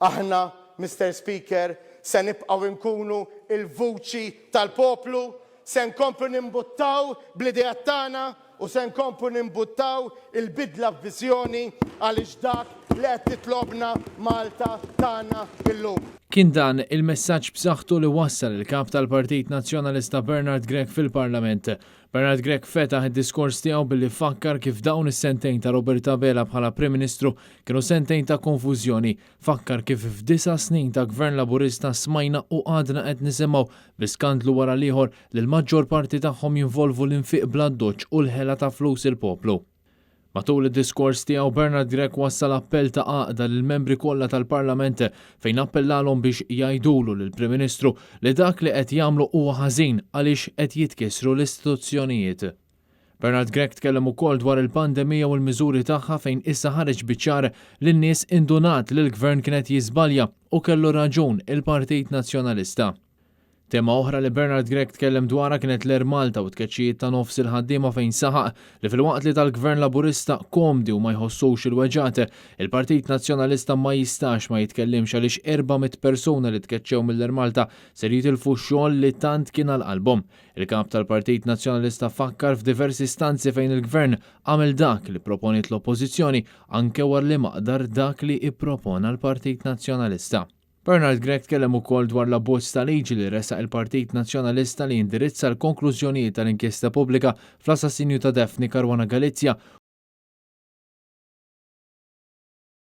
Aħna, Mister Speaker, se nibqgħu nkunu l-vuċi tal-poplu, se nkomplu nimbuttaw bl-ideat tagħna u se nkomplu nimbuttaw il-bidla b'viżjoni għaliex dak li qed titlobna Malta tagħna illum. Kien dan il-messaġġ b'saħħtu li wassal il-Kap tal-Partit Nazzjonalista Bernard Grech fil-Parlament. Bernard Grech fetaħ id-diskors tiegħu billi fakkar kif dawn is-sentejn ta' Robert Abela bħala Prim Ministru kienu sentejn ta' konfużjoni. Fakkar kif f'disa' snin ta' Gvern Laburista smajna u għadna qed nisimgħu bi skandlu wara l-ieħor li l-maġġor parti tagħhom jinvolvu l-infiq bl-addoċċ u l-ħela ta' flus il-poplu. Matul id-diskors tiegħu Bernard Grech wassal appell ta' għaqda lill-membri kollha tal-Parlament fejn appellalhom biex jgħidulu lill-Prim Ministru li dak li qed jagħmlu huwa ħażin għaliex qed jitkissru l-istituzzjonijiet. Bernard Grech tkellem ukoll dwar il-pandemija u l-miżuri tagħha fejn issa ħareġ biċ-ċar li n-nies indunat li l-Gvern kien qed jiżbalja u kellu raġun il-Partit Nazzjonalista. Tema oħra li Bernard Grech tkellem dwarha kienet l-Air Malta u t-tkeċċijiet ta' nofs il-ħaddiema fejn saħaq li filwaqt li tal-Gvern Laburista komdi u ma jħossux il-weġgħat, il-Partit Nazzjonalista ma jistax ma jitkellimx għaliex 400 persuna li tkeċċew mill-Air Malta ser jitilfu x-xogħol li tant kien għal qalbhom. Il-Kap tal-Partit Nazzjonalista fakkar f'diversi istanzi fejn il-Gvern għamel dak li pproponiet l-Oppożizzjoni anke wara li maqdar dak li ippropona l-Partit Nazzjonalista. Bernard Grech tkellem ukoll dwar l-abbozz ta' liġi li ressaq il-Partit Nazzjonalista li jindirizza l-konklużjonijiet tal-inkjesta pubblika fl-assassinju ta' Daphne Caruana Galizia.